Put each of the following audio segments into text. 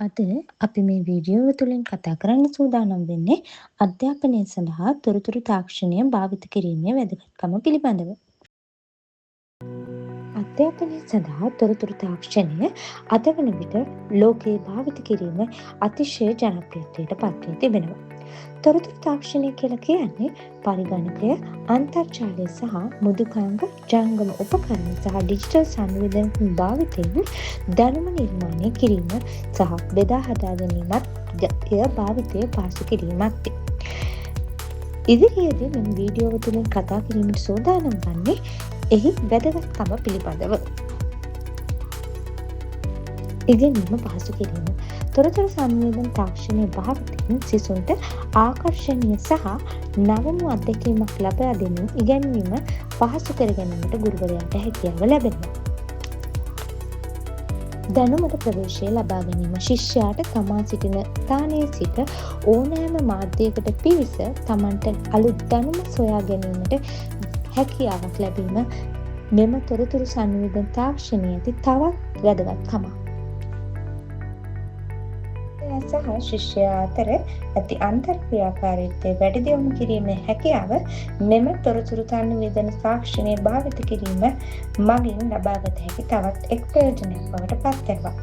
අද අපි මේ වීඩියෝව තුළින් කතා කරන්න සූදානම් වෙන්නේ අධ්‍යාපනය සඳහා තොරතුරු තාක්ෂණය භාවිත කිරීමේ වැදගත්කම පිළිබඳව. අධ්‍යාපනය සඳහා තොරතුරු තාක්ෂණය අද වන විට ලෝකයේ භාවිත කිරීම අතිශය ජනප්‍රියත්වයට පත්වී තිබෙනවා. තොරතුරු තාක්ෂණය කියලා කියන්නේ පරිගණකය, අන්තර්ජාලය සහ මෘදුකාංග ජංගම උපකරණ සහ ඩිජිටල් සංවේදන භාවිතයෙන් දැනුම නිර්මාණය කිරීම සහ බෙදා හදා ගැනීමත් එය භාවිතය පහසු කිරීමත්. ඉදිරියේදී මෙම වීඩියෝව තුළින් කතා කිරීමට සූදානම් වන්නේ එහි වැදගත්කම පිළිබඳව. ඉගෙනීම පහසු කිරීම. තොරතුරු සංවේදන තාක්ෂණය භාවිතයෙන් සිසුන්ට ආකර්ෂණීය සහ නවමු අත්දැකීමක් ලබා දෙමින් ඉගැන්වීම පහසු කර ගැනීමට ගුරුවරයාට හැකියාව ලැබෙනවා. දැනුමට ප්‍රවේශය ලබා ගැනීම. ශිෂ්‍යයාට තමා සිටින ස්ථානයේ සිට ඕනෑම මාධ්‍යයකට පිවිස තමන්ට අලුත් දැනුම සොයා ගැනීමට හැකියාවක් ලැබීම මෙම තොරතුරු සංවේදන තාක්ෂණයේ ඇති තවත් වැදගත්කමක්. සහ ශිෂ්‍යයා අතර ඇති අන්තර් ක්‍රියාකාරීත්වය වැඩි දියුණු කිරීමේ හැකියාව මෙම තොරතුරු සංවේදන තාක්ෂණය භාවිත කිරීම මගින් ලබාගත හැකි තවත් එක් ප්‍රයෝජනයක් බවට පත්වෙනවා.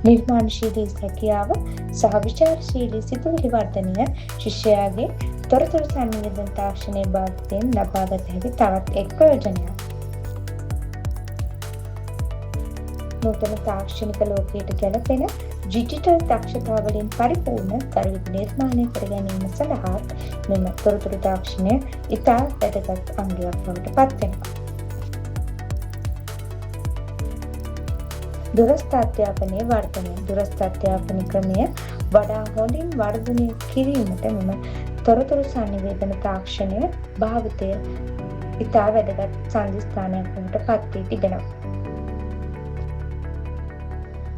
නිර්මාණශීලී හැකියාව සහ විචාරශීලී සිතුවිලි වර්ධනය ශිෂ්‍යයාගේ තොරතුරු සංවේදන තාක්ෂණය භාවිතයෙන් ලබාගත හැකි තවත් එක් ප්‍රයෝජනයක්. නූතන තාක්ෂණික ලෝකයට ගැලපෙන ඩිජිටල් දක්ෂතාවලින් පරිපූර්ණ දරුවෙකු නිර්මාණය කර ගැනීම සඳහා මෙම තොරතුරු තාක්ෂණය ඉතා වැදගත් අංගයක් බවට පත්වෙනවා. දුරස්ථ අධ්‍යාපනයේ වර්ධනය. දුරස්ථ අධ්‍යාපන ක්‍රමය වඩා හොඳින් වර්ධනය කිරීමට මෙම තොරතුරු සංනිවේදන තාක්ෂණය භාවිතය ඉතා වැදගත් සන්ධිස්ථානයක් බවට පත් වී තිබෙනවා.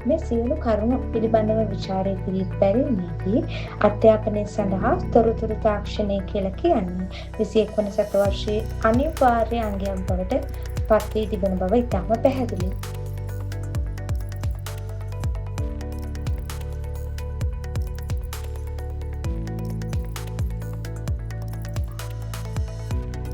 මේ සියලු කරුණු පිළිබඳව විචාරය කිරී බැලීමේදී අධ්‍යාපනය සඳහා තොරතුරු තාක්ෂණය කියලා කියන්නේ 21 වන ශතවර්ෂයේ අනිවාර්ය අංගයක් බවට පත් වී තිබෙන බව ඉතාම පැහැදිලියි.